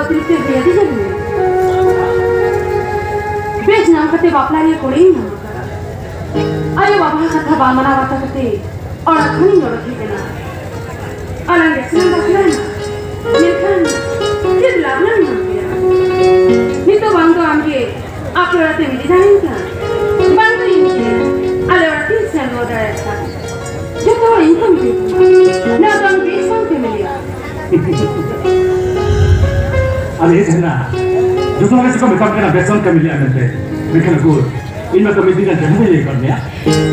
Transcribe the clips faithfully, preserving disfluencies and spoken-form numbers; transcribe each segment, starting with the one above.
ᱛᱤᱨᱤᱛᱮ ᱦᱩᱭ ᱟᱹᱰᱤ ᱡᱟᱹᱨᱩᱲ᱾ ᱵᱮᱥ ᱧᱟᱢ ᱠᱟᱛᱮ ᱵᱟᱯᱞᱟ ᱨᱮᱭᱟᱜ ᱠᱚᱲᱟᱧ ᱧᱟᱢ ᱟᱠᱟᱫᱟ᱾ ᱟᱭᱳ ᱵᱟᱵᱟ ᱠᱟᱛᱷᱟ ᱵᱟᱝ ᱢᱟᱱᱟᱣ ᱵᱟᱛᱟ ᱠᱟᱛᱮ ᱚᱲᱟᱜ ᱠᱷᱚᱱᱤᱧ ᱚᱰᱚᱠ ᱦᱮᱡ ᱮᱱᱟ᱾ ᱟᱞᱟᱝ ᱜᱮᱥᱮ ᱞᱟᱝ ᱵᱟᱯᱞᱟᱭᱮᱱᱟ᱾ ᱢᱮᱱᱠᱷᱟᱱ ᱪᱮᱫ ᱞᱟᱵᱷ ᱞᱟᱝ ᱧᱟᱢ ᱠᱮᱫᱟ? ᱱᱤᱛᱚᱜ ᱵᱟᱝ ᱫᱚ ᱟᱢᱜᱮ ᱟᱯᱮ ᱚᱲᱟᱜ ᱛᱮᱢ ᱤᱫᱤ ᱫᱟᱲᱮᱭᱟᱹᱧ ᱠᱟᱱᱟ, ᱵᱟᱝ ᱫᱚ ᱤᱧ ᱜᱮ ᱟᱞᱮ ᱚᱲᱟᱜ ᱛᱤᱧ ᱥᱮᱱ ᱨᱩᱣᱟᱹᱲ ᱫᱟᱲᱮᱭᱟᱜ ᱠᱟᱱᱟ᱾ ᱡᱚᱛᱚ ᱦᱚᱲ ᱤᱧ ᱠᱚ ᱢᱤᱛᱟᱹᱧ ᱠᱟᱱᱟ, ᱱᱚᱣᱟ ᱫᱚ ᱟᱢ ᱵᱮᱥ ᱵᱟᱝ ᱠᱟᱹᱢᱤ ᱞᱮᱫᱟ᱾ ᱟᱞᱮ ᱡᱷᱟᱨᱱᱟ, ᱡᱚᱛᱚ ᱦᱚᱲ ᱜᱮ ᱠᱚ ᱢᱮᱛᱟᱢ ᱠᱟᱱᱟ ᱵᱮᱥ ᱵᱟᱢ ᱠᱟᱹᱢᱤ ᱞᱮᱫᱟ ᱢᱮᱱᱛᱮ, ᱢᱮᱱᱠᱷᱟᱱ ᱩᱠᱩᱨ, ᱤᱧ ᱢᱟ ᱠᱟᱹᱢᱤ ᱫᱤᱱ ᱨᱮ ᱡᱟᱦᱟᱸ ᱞᱟᱹᱭ ᱟᱠᱟᱫ ᱢᱮᱭᱟ᱾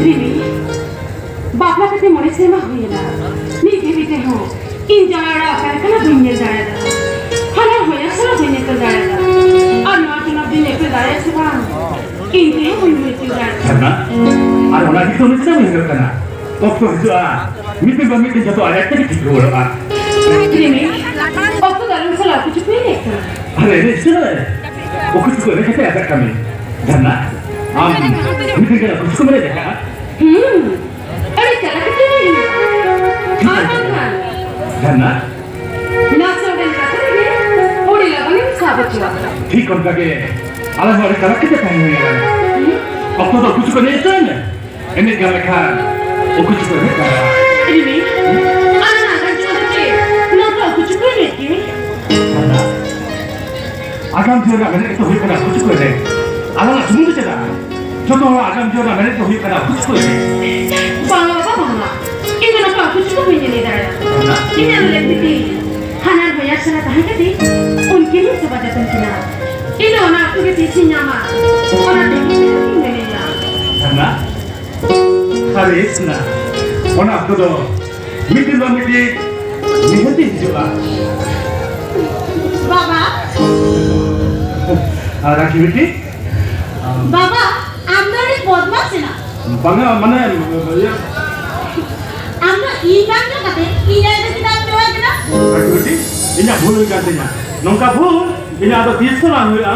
ᱨᱤᱢᱤ, ᱵᱟᱯᱞᱟ ᱠᱟᱛᱮ ᱢᱚᱬᱮ ᱥᱮᱨᱢᱟ ᱦᱩᱭ ᱮᱱᱟ, ᱱᱤᱛ ᱫᱷᱟᱹᱵᱤᱡ ᱛᱮᱦᱚᱸ ᱤᱧ ᱡᱟᱶᱟᱭ ᱚᱲᱟᱜ ᱚᱠᱟ ᱞᱮᱠᱟᱱᱟᱜ ᱵᱟᱹᱧ ᱧᱮᱞ ᱫᱟᱲᱮᱭᱟᱫᱟ᱾ ᱦᱟᱱᱟ ᱦᱚᱭᱟ ᱥᱟᱞᱟᱜ ᱵᱟᱹᱧ ᱧᱮᱯᱮᱞ ᱫᱟᱲᱮᱭᱟᱫᱟ᱾ ᱟᱨ ᱱᱚᱣᱟ ᱪᱚᱱᱚᱠ ᱫᱚᱧ ᱧᱮᱯᱮᱞ ᱫᱟᱲᱮᱭᱟᱜᱼᱟ ᱥᱮ ᱵᱟᱝ, ᱤᱧ ᱛᱮᱦᱚᱸ ᱵᱟᱹᱧ ᱵᱩᱡᱽ ᱦᱚᱪᱚ ᱫᱟᱲᱮᱭᱟᱜ ᱠᱟᱱᱟ᱾ ᱡᱷᱟᱨᱱᱟ, ᱟᱨ ᱚᱱᱟ ᱜᱮ ᱛᱚ ᱩᱱᱤ ᱥᱟᱞᱟᱜ ᱩᱭᱦᱟᱹᱨ ᱠᱟᱱᱟ᱾ ᱚᱠᱛᱚ ᱦᱤᱡᱩᱜᱼᱟ, ᱢᱤᱫ ᱫᱤᱱ ᱵᱟᱝ ᱢᱤᱫ ᱫᱤᱱ ᱡᱚᱛᱚ ᱟᱡ ᱟᱡ ᱛᱮᱜᱮ ᱴᱷᱤᱠ ᱨᱩᱣᱟᱹᱲᱚᱜᱼᱟ᱾ ᱨᱤᱢᱤ, ᱚᱠᱛᱚ ᱫᱚ ᱟᱞᱚᱢ ᱥᱟᱞᱟᱜ ᱩᱠᱩ ᱪᱩᱠᱩᱭ ᱞᱮᱫ ᱠᱟᱱᱟ᱾ ᱟᱨ ᱮᱱᱮᱡ ᱥᱮᱨᱮᱧ, ᱩᱠᱩ ᱪᱩᱠᱩ ᱮᱱᱮᱡ ᱠᱟᱛᱮ ᱟᱡᱟᱜ ᱠᱟᱹᱢᱤ᱾ ᱡᱷᱟᱨᱱᱟ, ᱟᱢ ᱢᱤᱫ ᱫᱤᱱ ᱜᱟᱱ ᱩᱠᱩ ᱪᱩᱠᱩ ᱢᱮᱱᱮᱫ ᱠᱟᱱᱟ᱾ ᱦᱩᱸ᱾ ᱟᱹᱰᱤ ᱪᱟᱞᱟᱠ ᱠᱟᱛᱮ ᱞᱟᱹᱭ ᱦᱩᱭᱩᱜᱼᱟ᱾ ᱟᱨ ᱵᱟᱝᱠᱷᱟᱱ ᱡᱷᱟᱨᱱᱟ, ᱱᱟᱥᱮ ᱩᱰᱟᱹᱝ ᱠᱟᱛᱷᱟ ᱨᱮᱜᱮ ᱟᱹᱰᱤ ᱞᱚᱜᱚᱱᱮᱢ ᱥᱟᱵ ᱦᱚᱪᱚᱣᱟᱜᱼᱟ᱾ ᱴᱷᱤᱠ ᱚᱱᱠᱟ ᱜᱮ ᱟᱞᱮ ᱦᱚᱸ ᱟᱹᱰᱤ ᱪᱟᱞᱟᱠ ᱠᱟᱛᱮ ᱛᱟᱦᱮᱸ ᱦᱩᱭ ᱟᱞᱮ᱾ ᱦᱩᱸ? ᱚᱠᱛᱚ ᱫᱚ ᱩᱠᱩ ᱪᱩᱠᱩ ᱮᱱᱮᱡ ᱦᱚᱪᱚᱭ ᱢᱮ᱾ ᱮᱱᱮᱡ ᱜᱟᱱ ᱞᱮᱠᱷᱟᱱ ᱩᱠᱩ ᱪᱩᱠᱩ ᱮᱱᱮᱡ ᱜᱟᱱᱚᱜᱼᱟ᱾ ᱨᱤᱢᱤ, ᱟᱞᱮ ᱱᱟᱜᱟᱢ ᱪᱚᱞ ᱪᱮ ᱱᱚᱣᱟ ᱫᱚ ᱩᱠᱩ ᱪᱩᱠᱩ ᱮᱱᱮᱡ ᱜᱮ? ᱡᱷᱟᱨᱱᱟ, ᱟᱜᱟᱢ ᱡᱤᱭᱚᱱ ᱨᱮᱭᱟᱜ ᱢᱮᱱᱮᱫ ᱫᱚ ᱦᱩᱭᱩᱜ ᱠᱟᱱᱟ ᱩᱠᱩ ᱪᱩᱠᱩ ᱮᱱᱮᱡ᱾ ᱟᱞᱟᱝᱟᱜ ᱥᱩᱢᱩᱝ ᱫᱚ ᱪᱮᱫᱟᱜ? ᱡᱚᱛᱚ ᱦᱚᱲᱟᱜ ᱟᱜᱟᱢ ᱡᱤᱭᱚᱱ ᱨᱮᱭᱟᱜ ᱢᱮᱱᱮᱫ ᱫᱚ ᱦᱩᱭᱩᱜ ᱠᱟᱱᱟ ᱩᱠᱩ ᱪᱩᱠᱩ ᱮᱱᱮᱡ᱾ ᱵᱟᱝᱟ ᱵᱟᱵᱟ, ᱵᱟᱝᱟ᱾ ᱤᱧ ᱫᱚ ᱱᱚᱝᱠᱟ ᱩᱠᱩ ᱪᱩᱠᱩ ᱵᱟᱹᱧ ᱮᱱᱮᱡ ᱫᱟᱲᱮᱭᱟᱜᱼᱟ᱾ ᱤᱧᱟᱜ ᱞᱟᱹᱜᱤᱫ ᱛᱮ ᱦᱟᱱᱟᱨ ᱦᱚᱧᱦᱟᱨ ᱥᱟᱞᱟᱜ ᱛᱟᱦᱮᱸ ᱠᱟᱛᱮ ᱩᱱᱠᱤᱱ ᱤᱧ ᱥᱮᱵᱟ ᱡᱚᱛᱚᱱ ᱠᱤᱱᱟ᱾ ᱤᱧ ᱫᱚ ᱚᱱᱟ ᱚᱠᱛᱚ ᱜᱮ ᱛᱤᱥᱤᱧ ᱧᱟᱢᱟ, ᱚᱱᱟ ᱛᱮᱜᱮ ᱤᱧ ᱮᱱᱮᱡᱟ᱾ ᱡᱷᱟᱨᱱᱟ, ᱟᱨᱮ ᱥᱱᱟ, ᱚᱱᱟ ᱚᱠᱛᱚ ᱫᱚ ᱢᱤᱫ ᱫᱤᱱ ᱵᱟᱝ ᱢᱤᱫ ᱫᱤᱱ ᱱᱤᱦᱟᱹᱛ ᱦᱤᱡᱩᱜᱼᱟ᱾ ᱵᱟᱵᱟ᱾ ᱟᱨ ᱨᱟᱠᱷᱤ ᱵᱤᱴᱤ? ᱵᱟᱵᱟ, ᱟᱢ ᱫᱚ ᱟᱹᱰᱤ ᱵᱚᱫᱢᱟᱥ ᱮᱱᱟ᱾ ᱵᱟᱝᱟ, ᱢᱟᱱᱮ, ᱤᱭᱟᱹ᱾ ᱟᱢ ᱫᱚ ᱤᱧ ᱵᱟᱝ ᱧᱮᱞ ᱠᱟᱛᱮ ᱤᱧ ᱟᱭᱳ ᱫᱚ ᱪᱮᱫᱟᱜ ᱮᱢ ᱡᱚᱲᱟᱭ ᱠᱟᱱᱟ? ᱨᱟᱠᱷᱤ ᱵᱤᱴᱤ, ᱤᱧᱟᱹᱜ ᱵᱷᱩᱞ ᱦᱩᱭ ᱠᱟᱱ ᱛᱤᱧᱟ᱾ ᱱᱚᱝᱠᱟ ᱵᱷᱩᱞ ᱤᱧᱟᱹᱜ ᱟᱫᱚ ᱛᱤᱥ ᱦᱚᱸ ᱵᱟᱝ ᱦᱩᱭᱩᱜᱼᱟ᱾